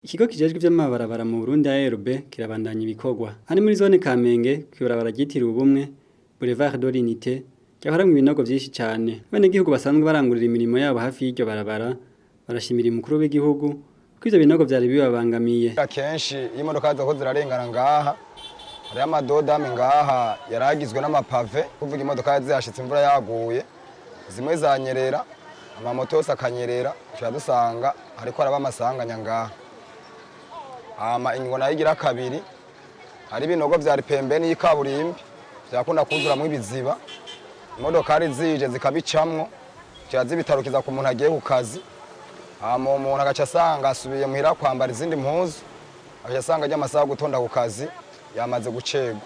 Ikigo kijejwe ivy'amabarabara mu Burundi ARB kirabandanya ibikorwa. Hani muri zone Kamenge kw'ibarabara ryitiriwe Ubumwe, Boulevard de l'Unité, ryahoramwo ibinogo vyinshi cane. Abenegihugu basanzwe barangurira imirimo yabo hafi y'iryo barabara barashimira umukuru w'igihugu ko ivyo binogo vyari bibabangamiye. Akenshi iyo imodoka zako zirarengana ngaha, hariho amadodame ngaha yaragizwe n'amapave, kuvuga imodoka zihashitse imvura yaguye, zimwe zanyerera, amamoto yose akanyerera, tuca dusanga hariko haraba amasanganya ngaha. Hama ingingo nayo igira kabiri, hari ibinogo vyari pembeni y'ikaburimbi vyakunda kuzuramwo ibiziba, imodokari zije zikabicamwo, zica zibitarukiza ku muntu agiye ku kazi. Hama uwo muntu agaca asanga asubiye muhira kwambara izindi mpuzu, agaca asanga arya amasaha yo gutonda ku kazi yamaze gucerwa.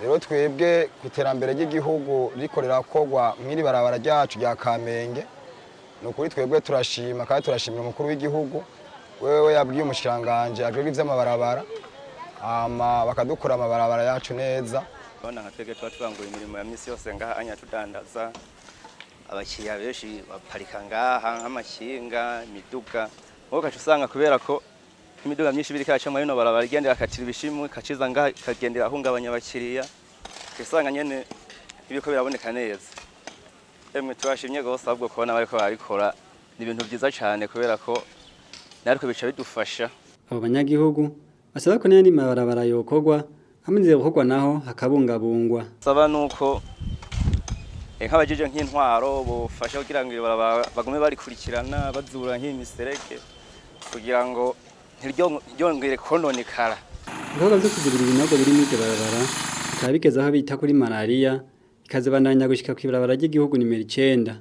Rero twebwe ku iterambere ry'igihugu ririko rirakorwa mw'iri barabara ryacu rya Kamenge, ni ukuri twebwe turashima kandi turashimira umukuru w'igihugu wewe yabwiye umushikiranganji ajejwe ivy'amabarabara, hama bakadukora amabarabara yacu neza. Urabona nka twebwe tuba turangura imirimo ya misi yose ngaha anya tudandaza, abakiriya benshi baparika ngaha nk'amakinga, imiduga, wowe ugaca usanga kubera ko imiduga myinshi biriko iraca muri rino barabara igenda irakatira ibishimu ikaciza ngaha ikagenda irahungabanya abakiriya, ugaca usanga nyene ibiriko biraboneka neza. Emwe turashimye gose ahubwo kubona bariko barabikora, ni ibintu vyiza cane kubera ko natwe bica bidufasha. Abo banyagihugu basaba ko n'ayandi mabarabara yokorwa, hamaze gukorwa naho hakabungabungwa. Saba nuko nk'abajejwe nk'intwaro bofasha kugira ngo ibarabara bagume barikurikirana, bazura nk'imiserege kugira ngo ntiryongere kononekara. Ibikorwa vyo kuzibira ibinogo biri mw'iryo barabara bikaba bigeze aho bita kuri malariya, bikazobandanya gushika kw'ibarabara ry'igihugu nimero 9.